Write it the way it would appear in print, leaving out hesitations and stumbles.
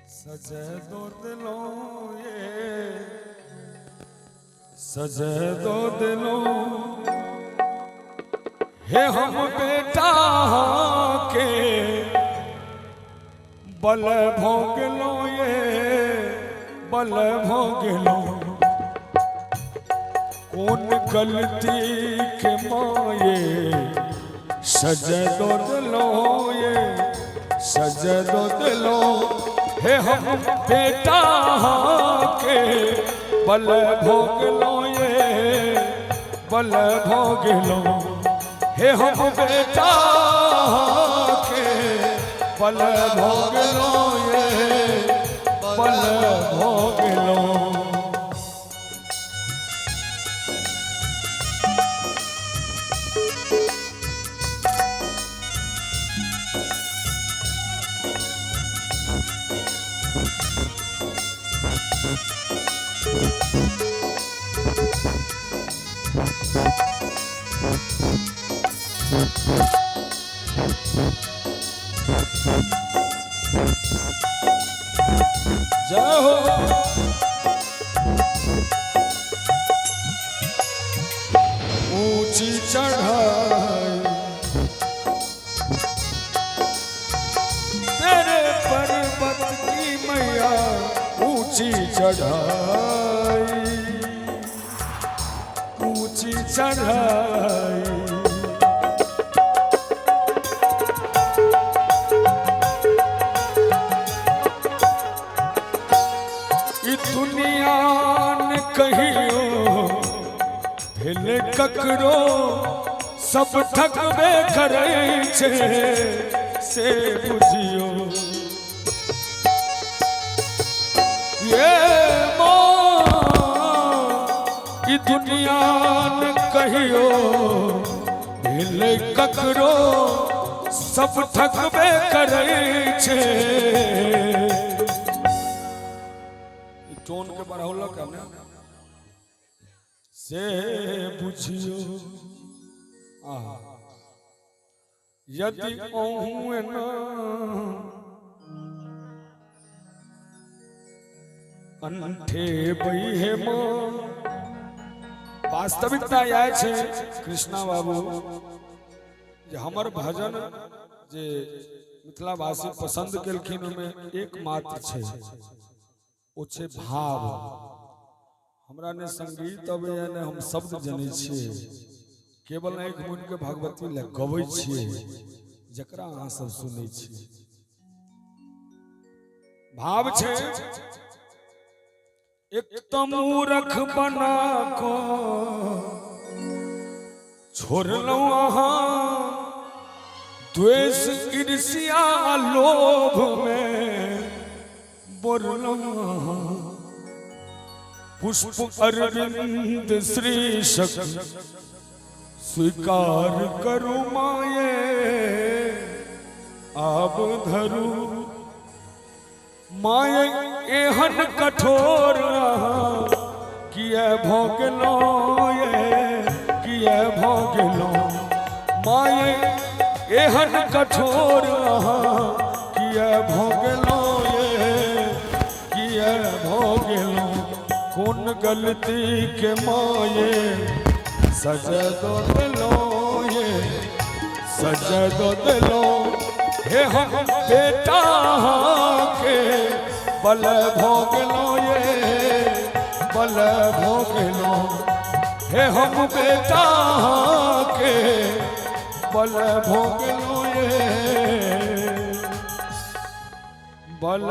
सजदो दिलो ये, सजदो दिलो हे हम बेटा के बल भोगलो ये, बल भोगलो। कौन गलती के माये सजदो दिलो ये, सजदो दिलो हे हम बेटा के बल भोगलो ये, बल भोगलो। हे हम बेटा के बल भोगलो ये, बल भोगलो। जय हो। ऊंची चढ़ाई तेरे पर्वत की मैया, ऊंची चढ़ाई, ऊंची चढ़ाई। दुनिया ने कहियो भेल ककरो, सब ठकबे करै छै से बुझियो। ये माँ ई दुनिया ने कहियो भेल ककरो, सब ठकबे करै छै। टोन के बढ़ौलक ने से बुझियो। आहा यदि अहूँ न अंठेबै हे माँ। वास्तविकता इएह छै कृष्णा बाबू जे हमर भजन जे मिथिलावासी पसंद केलखिन ओहिमे एकमात्र छै, ओ छै भाव। हमरा ने संगीत अबैया ने हम शब्द जनै छियै, केवल आँखि मुनि के भगवती लए गबै छियै जकरा अहाँ सब सुनै छियै। भाव छै एक तो मूरख बना को छोड़लहुँ अहाँ, द्वेष ईर्ष्या लोभ में बोललहुँ अहाँ। पुष्प अरविंद श्री शक स्वीकार करू माये, आब धरू माये एहन कठोर किए भऽ गेलौं ये, किए भऽ गेलौं। माये एहन कठोर किए भऽ गेलौं ये, किए भऽ गेलौं। कोन गलती के माये सजदो दिलो ये, सजदो दिलो हे हम बेटा के बल भोगलो ये, बल भोगलो। हे हम बेटा के बल भोगलो ये, बल।